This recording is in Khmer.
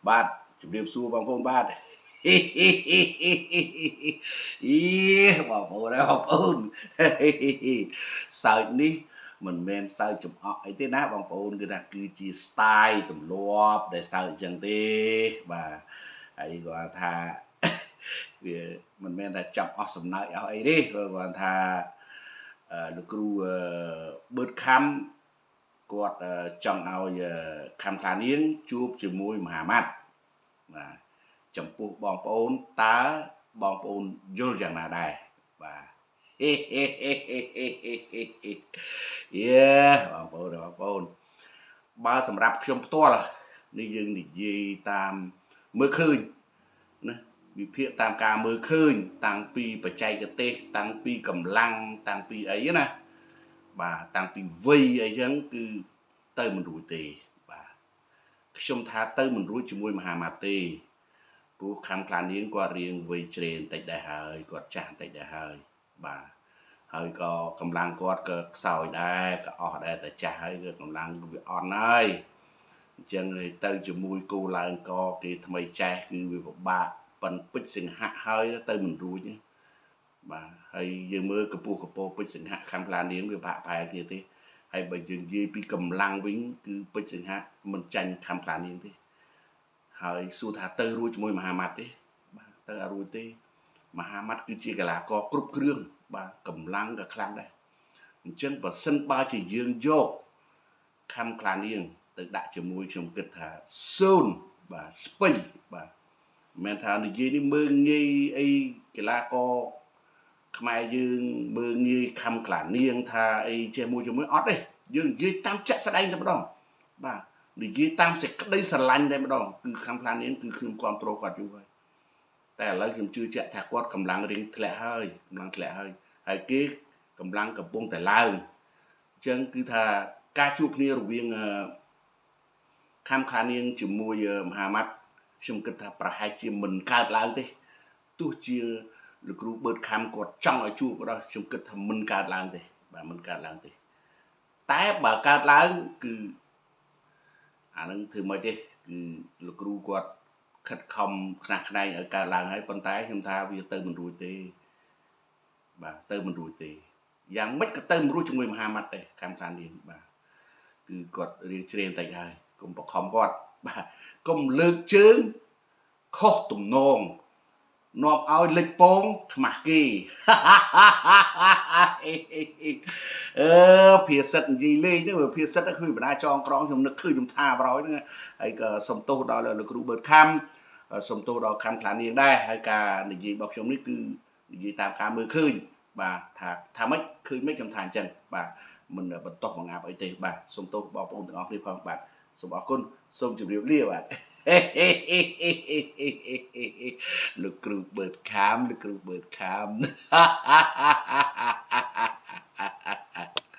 បាទជំរាបសួរបងប្អូនបាទអីបងប្អូនបងប្អូនសើចនេះមិនមែនសើចចំអកអីទេណាបងប្អូនគឺថាគឺជា style ទម្លាប់ដែលសើចអញ្ចឹងទេបាទហើយគាត់ថាវាមិនមែនថាចាប់អស់សំណើចអស់អីទេគាត់ថាលោកគ្រូបឺតខំគាត់ចង់ឲ្យខំខ្លានាងជួបជាមួយមហាម៉ាត់បាទចំពោះបងប្អូនតើបងប្អូនយល់យ៉ាងណាដែរបាទយេបងប្អូនបងប្អូនបើសម្រាប់ខ្ញុំផ្ទាល់នេះយើងនិយាយតាមមើលឃើញណាវិភាគតាមការមើលឃើញតាំងពីបច្ចេកទេសតាំងពីកម្លាំងតាំងពីអីណាបាទតាំងពីវ័យអីចឹងគឺទៅមិនរួចទេបាទខ្ញុំថាទៅមិនរួចជាមួយមហាម៉ាត់ទេព្រោះខំខ្លានាងគាត់រៀងវ័យជ្រេនតិចដែរហើយគាត់ចាស់បន្តិចដែរហើយបាទហើយក៏កម្លាំងគាត់ក៏ខ្សោយដែរក៏អស់ដែរតែចាស់ហើយក៏កម្លាំងវាអន់ហើយអញ្ចឹងទៅជាមួយគូឡើងកគេថ្មីចេះគឺវាពិបាកប៉ិនពេជ្រសិង្ហៈហើយទៅមិនរួចទេបាទហើយយើងមើលកពស់កពោពេជ្រសិង្ហៈខំខ្លានាងវាបាក់ផែគ្នាទេហើយបើយើងនិយាយពីកម្លាំងវិញគឺពេជ្រសិង្ហៈមិនចាញ់ខំខ្លានាងទេហើយសួរថាទៅរួចជាមួយមហាម៉ាត់ទេបាទទៅអត់រួចទេមហាម៉ាត់គឺជាកីឡាករគ្រប់គ្រឿងបាទកម្លាំងក៏ខ្លាំងដែរអញ្ចឹងបើសិនបើជាយើងយកខំខ្លានាងទៅដាក់ជាមួយខ្ញុំគិតថាសូន្យបាទស្ពៃបាទមិនមែនថានិយាយនេះមើងងាយអីកីឡាករខ្មែរយើងមើងងាយខំខ្លានាងថាអីចេះមួយជាមួយអត់ទេយើងនិយាយតាមជាក់ស្ដែងតែម្ដងបាទនិយាយតាមសេចក្តីស្រឡាញ់តែម្ដងគឺខំខ្លានាងគឺខ្ញុំគ្រប់គ្រងគាត់យូរហើយតែឥឡូវខ្ញុំជឿជាក់ថាគាត់កម្លាំងរៀងធ្លាក់ហើយកម្លាំងធ្លាក់ហើយហើយគេកម្លាំងកំពុងតែឡើងអញ្ចឹងគឺថាការជួបគ្នារវាងខំខ្លានាងជាមួយមហាម៉ាត់ខ្ញុំគិតថាប្រហែលជាមិនកើតឡើងទេទោះជាលោកគ្រូបឺតខំគាត់ចង់ឲ្យជួបក៏ដោយខ្ញុំគិតថាមិនកើតឡើងទេបាទមិនកើតឡើងទេតែបើកើតឡើងគឺអានឹងធ្វើម៉េចទេគឺលោកគ្រូគាត់ខិតខំខ្នះខ្នែងឲ្យកើតឡើងហើយប៉ុន្តែខ្ញុំថាវាទៅមិនរួចទេបាទទៅមិនរួចទេយ៉ាងម៉េចក៏ទៅមិនរួចជាមួយមហាម៉ាត់ទេខំខ្លានាងបាទគឺគាត់រៀងជ្រេនតិចហើយកុំបខំគាត់បាទកុំលើកជើងខុសទំនងនាំឲ្យលិចពងខ្មាស់គេអឺភាសិតនិយាយលេងហ្នឹងភាសិតហ្នឹងគ្មានបណ្ដាចងក្រងខ្ញុំនឹកឃើញខ្ញុំថាប្រយហ្នឹងហើយក៏សុំទោសដល់លោកគ្រូបឺតខំសុំទោសដល់ខំខ្លានាងដែរហើយការនិយាយរបស់ខ្ញុំនេះគឺនិយាយតាមការមើលឃើញបាទថាម៉េចឃើញម៉េចខ្ញុំថាអញ្ចឹងបាទមិនបន្តបង្អាប់អីទេបាទសុំទោសបងប្អូនទាំងអស់គ្នាផងបាទសូមអរគុណសូមជម្រាបលាបាទលោកគ្រូបឺតខាមលោកគ្រូបឺតខាម។